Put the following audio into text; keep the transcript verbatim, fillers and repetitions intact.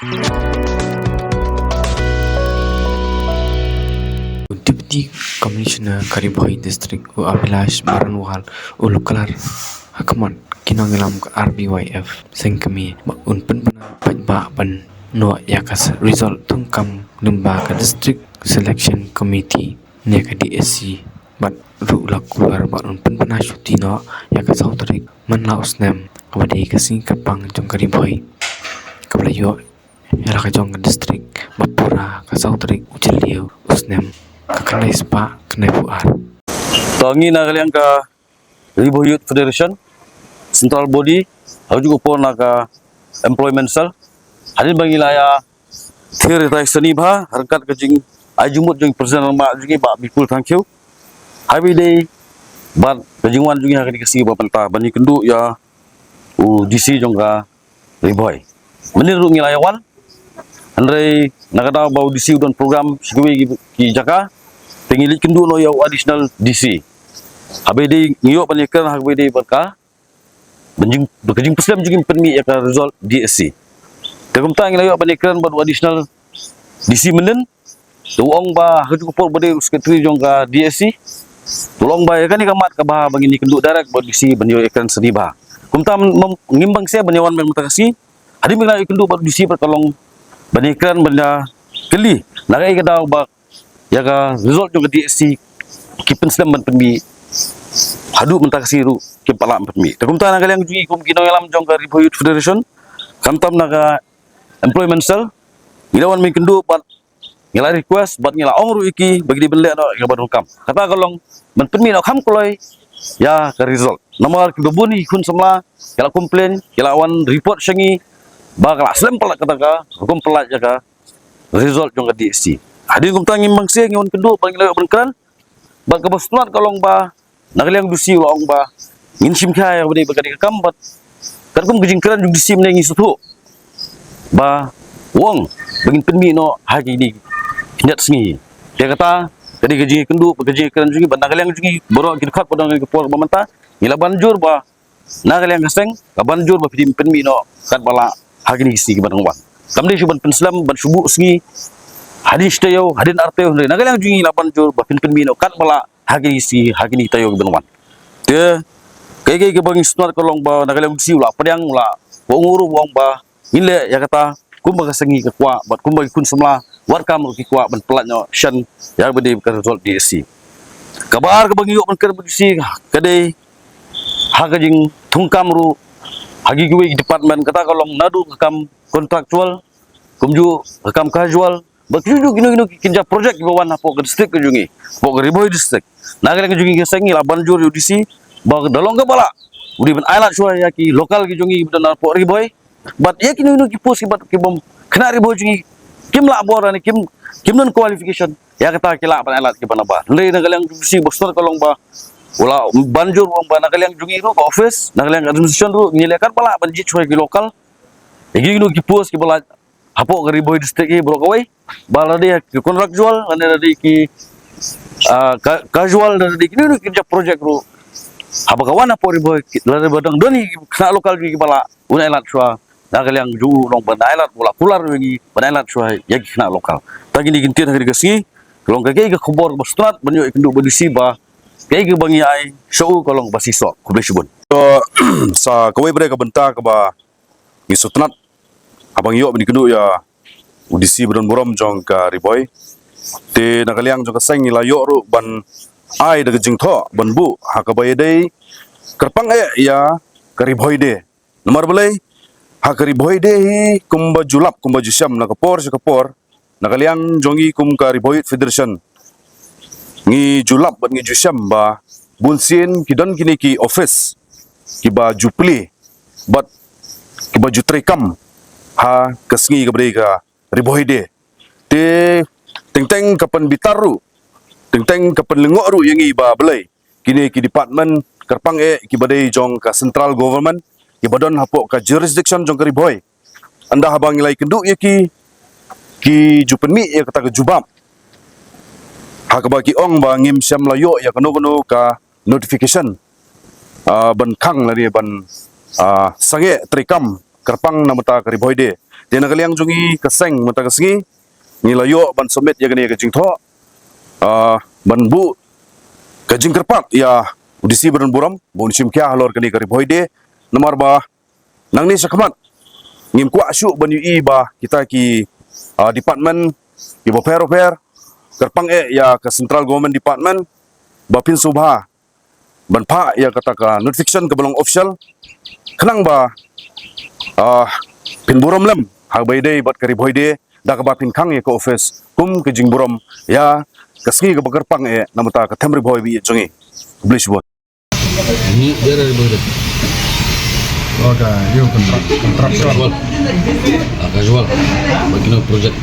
U Deputy Commissioner ka Ri Bhoi District, u Abhilash Baranwal, u la kular ha khmat ki nongïalam ka R B Y F seng kmie ba un pynbna paidbah ban noh ïa ka s-, result thungkam lyngba ka District Selection Committee ne ka D S C. Bad ruh la kular ba un pynbna shuti noh ïa ka saw tarik man la u snem, kaba dei ka sngi kyrpang jong ka Ri Bhoi, kaba la ïoh ïa la ka jong ka district ba pura ka saw tarik u Jylliew u snem ka khyndai spah khyndai phew ar. To ngi na ka liang ka Ri Bhoi Youth Federation Central Body, ha kajuh ka por na ka Employment Cell, hadien ba ngi la ïa thir ïa tai sani bha ha ryngkat ka jingai jingmut jong i President rangbah jong ngi Bah Bipul Thangkhiew, ha ba ïadei bad ka jingwan jong ngi ha kane ka sngi ba mynta ban ïakynduh ïa u D C jong ka Ri Bhoi. Mynnin ruh ngi la ïa wan, hynrei na ka daw ba u D C u don program sha kiwei ki, ki jaka, te ngi leit kynduh noh ïa u Additional D C. Ha ba ïadei ngi ïoh ban ïakren ha kaba ïadei bad ka, ban jing, ba ka jingpynshlem jong ngi ban pynmih ïa ka result D S C. Te kumta ngi la ïoh ban ïakren bad u Additional D C mynnin, te u ong ba ha kajuh ka por ba dei u Secretary jong ka D S C, te u ong ba ïa kane ka mat kaba bha ba ngin ïakynduh direct bad u D C ban ïoh ïakren sani bha. Kumta ngim bang shuh ban ïa wan mynta ka sngi. Hadien ba ngi la ïakynduh bad u D C bad ka long ban ïakren ban ïa kylli na kaei ka daw ba ïa ka result jong ka D S C ki pynslem ban pynmih, haduh mynta ka sngi ruh kim pat lah ban pynmih. Te kumta na ka liang jong ngi kum ki nongïalam jong ka Ri Bhoi Youth Federation, khamtam na ka Employment Cell, ngi la wan ban ïakynduh bad ngi la request bad ngi la ong ruh ïa ki ba ki dei ban leh noh ïa ka ban rukom. Kata ka long ban pynmih noh kham kloi ïa ka result. Namar kiba bun ki khun samla ki la complain, ki la wan report sha ngi ba ka la slem palat kata ka rukom palat ïa ka result jong ka D S C. Hadien kumta ngim bang shuh, ngi wan kynduh bad ngi la ïoh ban kren. Bad kaba sngewtynnat ka long ba na ka liang u D C u la ong ba ngin shim khia ïa kaba dei ba ka dei ka kam bad katkum ka jingkren jong u D C mynne ngi sngewthuh ba u ong ba ngin pynmih noh ha kine ki khyndiat sngi. Te kata ka dei ka jingkynduh bad ka jingkren jong ngi bad na ka liang jong ngi baroh ki dkhot ba don ha kane ka por ba mynta ngi la ban jur ba na ka liang ka seng ka ban jur ba phi dei ban pynmih noh katba lah ha kine ki sngi kiba dang wan. Kam dei shuh ban pynslem ban shu buh sngi hadien shi taïew hadien ar taïew, hynrei na ka liang jong ngi la ban jur ba phin pynmih noh katba lah ha kine ki sngi, ha kine ki taïew kiban wan. Te kaei kaei kaba ngi sngewtynnat ka long ba na ka liang u D C u la pdiang, u la, u ong ruh, u ong ba ngin leh ïa kata kumba ka seng ngi ka kwah bad kumba ki khun samla wat kam ruh ki kwah ban pyllait noh shen ïa kaba dei ka result D S C. Kaba ar kaba ngi ïoh ban kren bad u D C ka dei ha ka jingthungkam ruh ha ki kiwei ki department, kata ka long naduh ka kam contractual, kumjuh ka kam casual, bad kumjuh kino kino ki kynja project kiba wan hapoh ka district ka jong ngi, hapoh ka Ri Bhoi District. Na ka liang ka jong ngi ka seng ngi la ban jur ïa u D C ba da long kaba lah u dei ban ailad shuwa ïa ki local ki jong ngi kiba don hapoh Ri Bhoi. Bad ïa kino kino ki post kiba, ki bym khynnah Ri Bhoi jong ngi kim lah bor ne kim, kim don qualification, ïa kata ki lah ban ailad kiba nabar. Hynrei na ka liang jong u D C ba sngewtynnat ka long ba u la ban jur, u ong ba na ka liang jong ngi ruh ka office, na ka liang ka administration ruh ngi leh katba lah ban jied shuwa ïa ki local, ïa kino kino ki post kiba lah hapoh ka Ri Bhoi District hi baroh kawei, ba lada dei ki contractual, lada dei ki, ah, ca-, casual, lada dei kino kino ki project ruh, haba ka wan hapoh Ri Bhoi, lada ba dang don hi ki khynnah local kiba lah, un ailad shuwa. Na ka liang jong u u ong ban ailad, u la kular ïa ngi ban ailad shuwa ïa ki khynnah local. Te kine ki ktien ha kane ka sngi ka long kaei ka khubor kaba sngewtynnat ban ïoh ïakynduh bad u D C ba kaei kaba ngi ai sha u ka long ba shisha. Khublei shibun. To, sa kawei pat ka bynta kaba ngi sngewtynnat haba ngi ïoh ban ïakynduh ïa u D C ba don burom jong ka Ri Bhoi. Te na ka liang jong ka seng ngi la ïoh ruh ban ai da ka jingthoh ban buh ha kaba ïadei kyrpang eh ïa ka Ri Bhoi Day. Namar balei? Ha ka Ri Bhoi Day hi kumba ju lap kumba ju shem na ka por sha ka por, na ka liang jong ngi kum ka Ri Bhoi Youth Federation ngi ju lap bad ngi ju shem ba bun sien ki don kine ki office kiba ju plie bad kiba ju treikam ha ka sngi kaba dei ka Ri Bhoi Day. Te teng teng ka pynbitar ruh, teng teng ka pynlyngngoh ruh ïa ngi ba balei kine ki department kyrpang eh kiba dei jong ka central government kiba don hapoh ka jurisdiction jong ka Ri Bhoi. Ynda haba ngi la ïakynduh ïa ki, ki ju pynmih ïa kata ka jubab ha kaba ki ong ba ngim shym la ïoh ïa kano kano ka notification, ah, ban khang lane ban, ah, sangeh treikam kyrpang na ka bynta ka Ri Bhoi Day. Te na ka liang jong ngi ka seng mynta ka sngi ngi la ïoh ban submit ïa kane ka jingthoh, ah, ban buh ka jingkyrpad ïa u D C ba don burom ba un shim khia halor kane ka Ri Bhoi Day, namar ba nangne shakhmat ngim kwah shuh ban ïohi ba kita ki, ah, department kiba pher ba pher kyrpang eh ïa ka central government department ba phin sngewbha ban phah ïa kata ka notification kaba long official khnang ba, ah, phin burom lem ha kaba ïadei bad ka Ri Bhoi Day da kaba phin khang ïa ka office kum ka jingburom ïa ka sngi kaba kyrpang eh namar ka them Ri Bhoi ba ïeit jong ngi. Khublei shibun. Ni dia dari Bogor. Oh, ka, you contract, contractual. Casual. Ah, casual. Bagi no project.